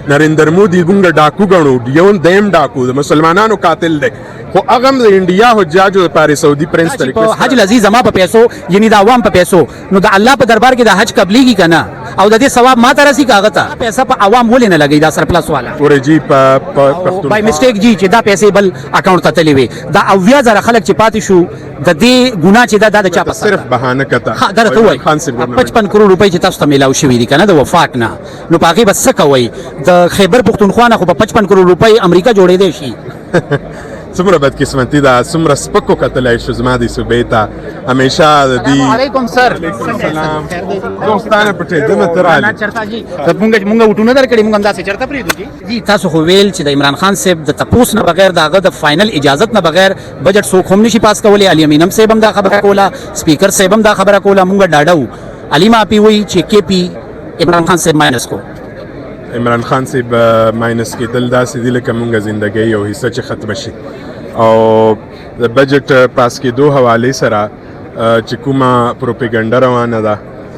نریندر مودي مونږ ډاکو ګڼو، یو دیم ډاکو د مسلمانانو قاتل دی، خو هغه هم د انډیا حجاجو لپاره سعودي پرنس ته په حج لذي زما په پیسو، یعنی د عوام په پیسو، نو د الله په دربار کې د حج قبليږي کنه؟ او د دې ثواب ما ته رسی کاغه ته؟ پیسې په عوام ولې نه لګي دا سرپلس والا؟ ورې جی، په پښتون بای میسټیک جی چې دا پیسې بل اکاونټ ته تللی وي، دا 70,000 خلک چې پاتې شو، د دې ګناه چې دا د چا په صرف بهانه کته. ها، دا ته وای 55 کروڑ روپۍ چې تاسو ته میلاو شوې دي کنه د وفاق نه، نو په هغه بس څه کوي؟ د خیبر پښتونخوا نه خو په 55 کروڑ روپۍ امریکا جوړې دی شي. څومره بدقسمتي ده، څومره سپکو کتلای شو زما د صوبې ته همیشه د دې. علیکم سر. سلام دوستانه، پټې دمه ترالی. چرته جی؟ مونږ وټونه درکړي، مونږ هم داسې چرته پریدو جی. جی، تاسو خو ویل چې د عمران خان صاحب د تپوس نه بغیر، داغه د فائنل اجازت نه بغیر بجټ څوک هم نشي پاس کولی. علي امین صاحب هم دا خبره کوله، سپیکر صاحب هم دا خبره کوله. مونږ ډاډه وو. علي ماپی وی چې کې پی عمران خان صاحب ماینس کو. عمران خان صاحب ماینس کېدل داسې دي لکه مونږ زندګۍ یو حصه چې ختمه شي. او د بجټ پاس کېدو حوالې سره چې کومه پروپاګنډه روانه ده،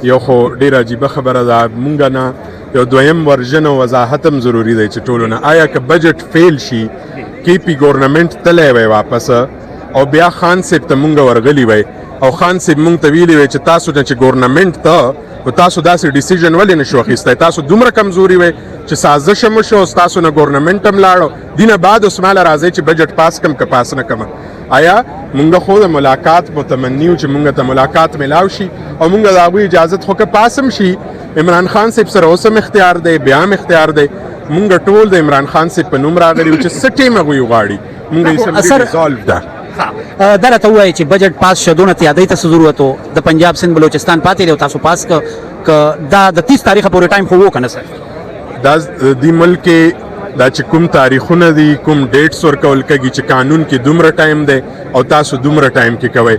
یو خو ډیره عجیبه خبره ده. مونږ نه یو دویم ورژن او وضاحت هم ضروري دی چې ټولو نه آیا که بجټ فیل شي، کې پی ګورنمنت تللی وای واپس او بیا خان صاحب ته مونږ ورغلی وای او خان صاحب مونږ ته ویلی وای چې تاسو نه چې ګورنمنت ته نو تاسو داسې ډیسیژن ولې نشو اخیستی؟ تاسو دومره کمزوري وای چې سازش هم وشو، تاسو نه ګورنمنت هم لاړو، دینه بعد اوس ماله راځئ چې بجټ پاس کم که پاس نه کم. آیا مونږ خو د ملاقات متمنی یو چې مونږ ته ملاقات ملاو شي او مونږ د هغوی اجازت خو که پاس هم شي، عمران خان صاحب سره اوس هم اختیار دی، بیا هم اختیار دی. مونږ ټول د عمران خان صاحب په نوم راغلي یو چې څه ټیم هغوی وغواړي، مونږ اسمبلي ډیزالو ده. دا راته ووایه چې بجټ پاس شه، دونه تیادۍ ته څه ضرورت و؟ د پنجاب، سند، بلوچستان پاتې دی او تاسو پاس که دا د 30 تاریخه پورې ټایم خو وو که نه سر؟ دا د ملک دا چې کوم تاریخونه دي، کوم ډیټس ورکول کېږي چې قانون کې دومره ټایم دی او تاسو دومره ټایم کې کوئ،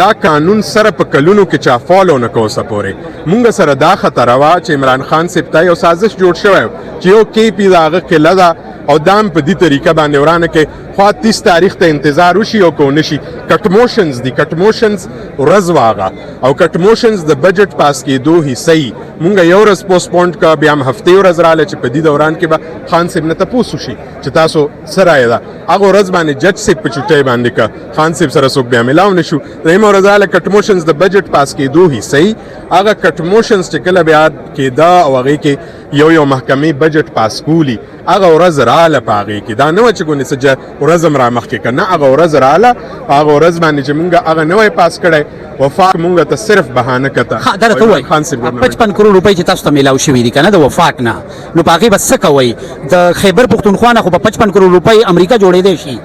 دا قانون سره په کلونو کې چا فالو نه کوو. پورې مونږ سره دا خطر وه چې عمران خان صاحب ته یو سازش جوړ شوی چې یو کې پی د هغه قلعه ده او دام په دې طریقه باندې ورانه کې خو 30 تاریخ ته انتظار وشي او کو نشي. کټ موشنز دي، کټ موشنز ورځ واغه او کټ موشنز د بجټ پاس کېدو حصه یي. مونږ یو ورځ پوسټپونډ کا، بیا هم هفته ورځ رااله چې په دې دوران کې به خان صاحب نه تپوس وشي چې تاسو څه رایه ده. هغه ورځ باندې جج صاحب په چوټۍ باندې که خان صاحب سره څوک بیا ملاو نشو. درېیمه ورځ رااله. کټ موشنز د بجټ پاس کېدو حصه یي. هغه کټ موشنز چې کله بیا کېده او هغې کې یو یو محکمې بجټ پاس کولی، هغه ورځ رااله. په هغې کې دا نه وه چې ګوندې څه ورځ هم رامخکې که نه، هغه ورځ رااله. هغه ورځ باندې چې مونږ هغه نوی پاس کړی، وفاق مونږ ته صرف بهانه کته. ها، دا راته ووایه، 55 کروڑ روپۍ چې تاسو ته میلاو شوې دي که نه د وفاق نه، نو په هغې به څه کوئ؟ د خیبر پښتونخوا نه خو په 55 کروڑ روپۍ امریکا جوړېدی شي.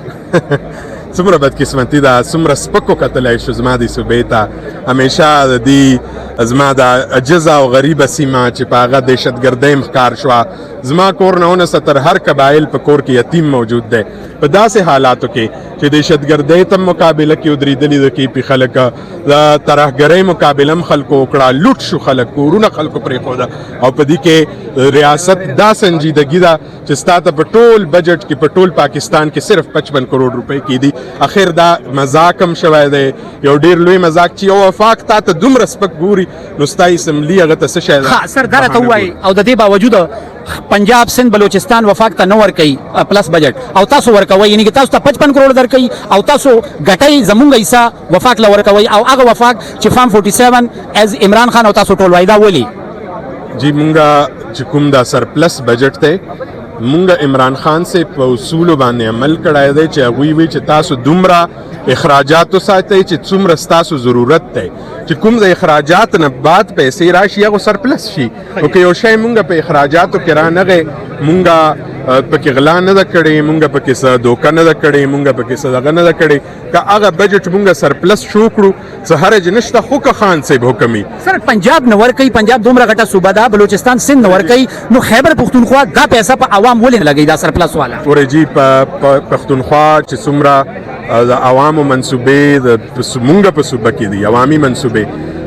څومره بدقسمتي ده، څومره سپکو کتلای شو زما د صوبې ته همیشه. د دې زما د عجزه او غریبه سیمه چې په هغه دهشتګردۍ هم ښکار شوه، زما کور نه ونسه تر هر قبایل په کور کې یتیم موجود دی. په داسې حالاتو کې چې دهشتګردۍ ته مقابله کې ودرېدلي د کې پي خلک، د ترهګرۍ مقابله هم خلکو وکړه، لوټ شو خلک، کورونه خلکو پرېښوده، او په دې کې ریاست دا سنجیدګي ده چې ستا ته په ټول بجټ کې په ټول پاکستان کې صرف 55 کروڑ روپۍ کې دي. اخر دا مذاق هم شوی دی، یو ډیر لوی مذاق چې یو وفاق تا ته دومره سپک ګوري، نو ستا اسمبلی هغه ته څه شی ده؟ ښه سر، دا راته ووایي، او د دې باوجود پنجاب، سند، بلوچستان وفاق ته نه ورکوي پلس بجټ او تاسو ورکوي، یعنی که تاسو ته 55 کروڑ درکوي او تاسو ګټئ، زمونږ حصه وفاق له ورکوي، او هغه وفاق چې فارم 47 از عمران خان او تاسو ټول وای، دا ولي؟ جی، مونږه چې کوم دا سرپلس بجټ دی، مونږ عمران خان سے په اصولو باندې عمل کړی دی چې هغوی وی چې تاسو دومره اخراجات وساتئ چې څومره ستاسو ضرورت دی، چې کوم د اخراجات نه بعد پیسې راشي هغه سرپلس شي. نو که یو شی مونږ په اخراجاتو کې رانغی، مونږ پکې غلا نه ده کړې، مونږ پکې څه دوکه نه ده کړې، مونږ پکې څه دغه نه ده کړې، که هغه بجټ مونږ سرپلس شو کړو، څه حرج نشته، خو که خان صاحب حکمي. سر، پنجاب نه ورکوي، پنجاب دومره غټه صوبه ده، بلوچستان، سند نه ورکوي، نو خیبر پښتونخوا دا پیسې په عوام ولې نه لګي دا سرپلس والا؟ ورې جی، په پښتونخوا چې څومره د عوامو منصوبې د مونږ په صوبه کې دي، عوامي منصوبې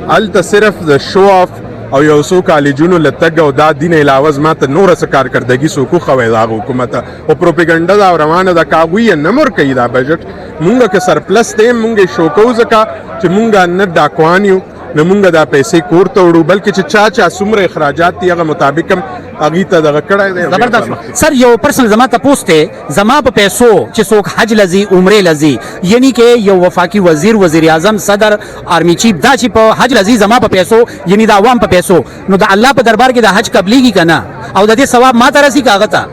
هلته صرف د شو اف او یو څو کالجونو له تګ او دا دین علاوه زما ته نوره څه کارکردګي څوک وښوی. د هغه حکومت او پروپیګنډه دا روانه ده که هغوی یې نه ورکوي دا بجټ. مونږ که سرپلس دی، مونږ یې شو کوو، ځکه چې مونږ نه ډاکوان یو، نه مونږ دا پیسې کور ته وړو، بلکې چې چا چا څومره اخراجات دي هغه مطابق هم هغې ته دغه کړی دی. زبردست سر، یو پرسنل زما تپوس دی، زما په پیسو چې څوک حج لځي، عمرې لځي، یعنی کې یو وفاقي وزیر، وزیر اعظم، صدر، آرمي چیف، دا چې په حج لځي زما په پیسو، یعنی د عوام په پیسو، نو د الله په دربار کې د حج قبليږي که نه؟ او د دې ثواب ما ته رسي که هغه ته؟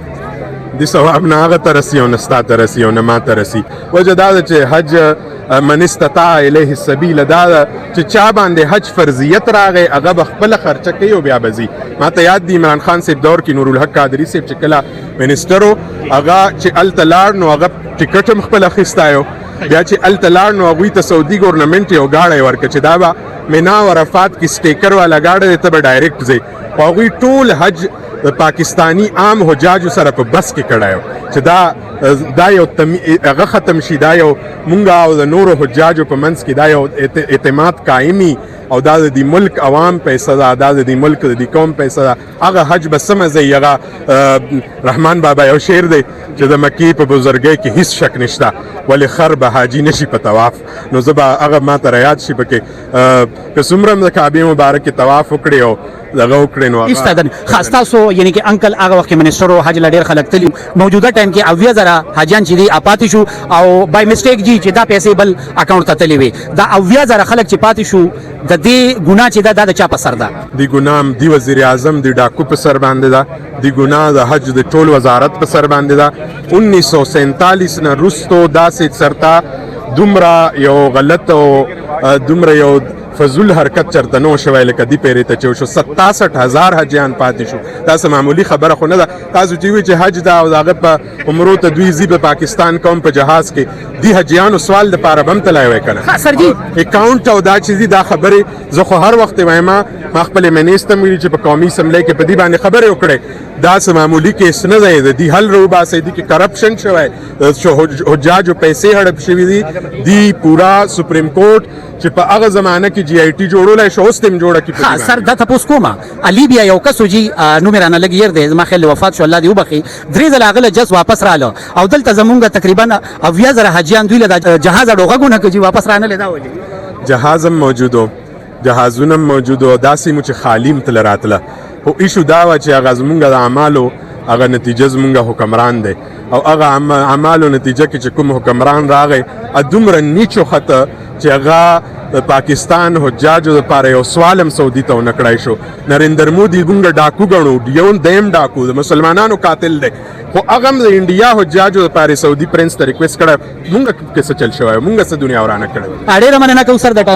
د ثواب نه هغه ته رسي او نه ستا ته رسي او نه ما ته رسي. وجه دا ده چې حج من استطاع الیه السبیل، دا ده چې چا باندې حج فرضیت راغی، هغه به خپله خرچه کوي او بیا به ځي. ما ته یاد دي، عمران خان صاحب دور کې نورالحق قادري صاحب چې کله minister و، هغه چې هلته لاړ نو هغه ټیکټ هم خپل اخیستی و. بیا چې هلته لاړ نو هغوی ته سعودي government یو ګاډی ورکړ چې دا به مینا او عرفات کې سټیکر والا ګاډی دی، ته به direct ځې. خو هغوی ټول حج د پاکستانی عام حجاجو سره په بس کې کړی و چې دا یو هغه ختم شي، دا یو مونږ او د نورو حجاجو په منځ کې دا یو اعتماد قایمي، او دا د دې ملک عوام پیسه ده، دا د دې ملک د دې قوم پیسه ده. هغه حج به سمه ځي. هغه رحمان بابا یو شعر دی چې د مکې په بزرګۍ کې هیڅ شک نشته، ولې خر به حاجي نشي په طواف. نو زه به هغه ما ته یاد شي پکې که څومره هم د کعبې مبارکې طواف وکړي او دغه وکړي نو هیڅ نه. خاص تاسو یعنی کې انکل هغه وخت کې minister و، حج له ډېر خلک تلي. موجوده ټایم کې 70,000 حاجیان چې دي پاتې شو، او by mistake جی چې دا پیسې بل اکاونټ ته تللی وي، دا 70,000 خلک چې پاتې شو، د دې ګناه چې دا د چا په سر ده؟ دی ګناه دی وزیر اعظم دی ډاکو په سر باندې ده. دی ګناه د حج د ټول وزارت په سر باندې ده. 1947 نه رستو داسې سرتا دومره یو غلط او دومره یو فضول حرکت چرته نو شوی لکه دی پیرې ته چې وشو. 67,000 حجیان پاتې شو، دا څه معمولي خبره خو نه ده. تاسو چې وی چې حج دا او دغه په عمرو ته دوی ځي، په پاکستان کوم په جهاز کې دی حجیانو سوال د پاره بم تلای وای کنه؟ سر جی. اکاونټ او دا چې دي، دا خبرې زه خو هر وخت وایم. ما خپل منیستم ویلي چې په قومي اسمبلۍ کې په دې باندې خبرې وکړې. دا څه معمولي case نه دی، د دې حل روباسي. دي کې corruption شوی، حجاجو پیسې هړپ شوي دي. دی پورا supreme court چې په هغه زمانه کې جی آی ټي جوړولای شو، اوس تم جوړه کی. ها سر، دا تاسو کومه علي بیا یو کس جی، نو مې رانه لګ ير دی، زما خیال وفات شو، الله دې وبخي، درې ځله هغه جز واپس رااله، او دلته زمونږ تقریبا 70,000 حاجیان دوی له جهاز اډو غږونه کوي واپس رانه لیدا. ولې؟ جهاز هم موجودو، جهازونه هم موجودو، داسې مو چې خالي هم تله راتله. خو issue دا وه چې هغه زمونږ د اعمالو هغه نتیجه، زمونږ حکمران دی، او هغه اعمالو نتیجه کې چې کوم حکمران راغی، دومره نیچو خطه چې هغه د پاکستان حجاجو لپاره یو سوال هم سعودي ته ونه کړای شو. نریندر مودي مونږ ډاکو ګڼو، یو دیم ډاکو، د مسلمانانو قاتل دی، خو هغه هم د انډیا حجاجو لپاره سعودي prince ته request کړی. مونږ کې څه چل شوی؟ مونږ څه دنیا ورانه کړې؟ ډېره مننه کوم سر د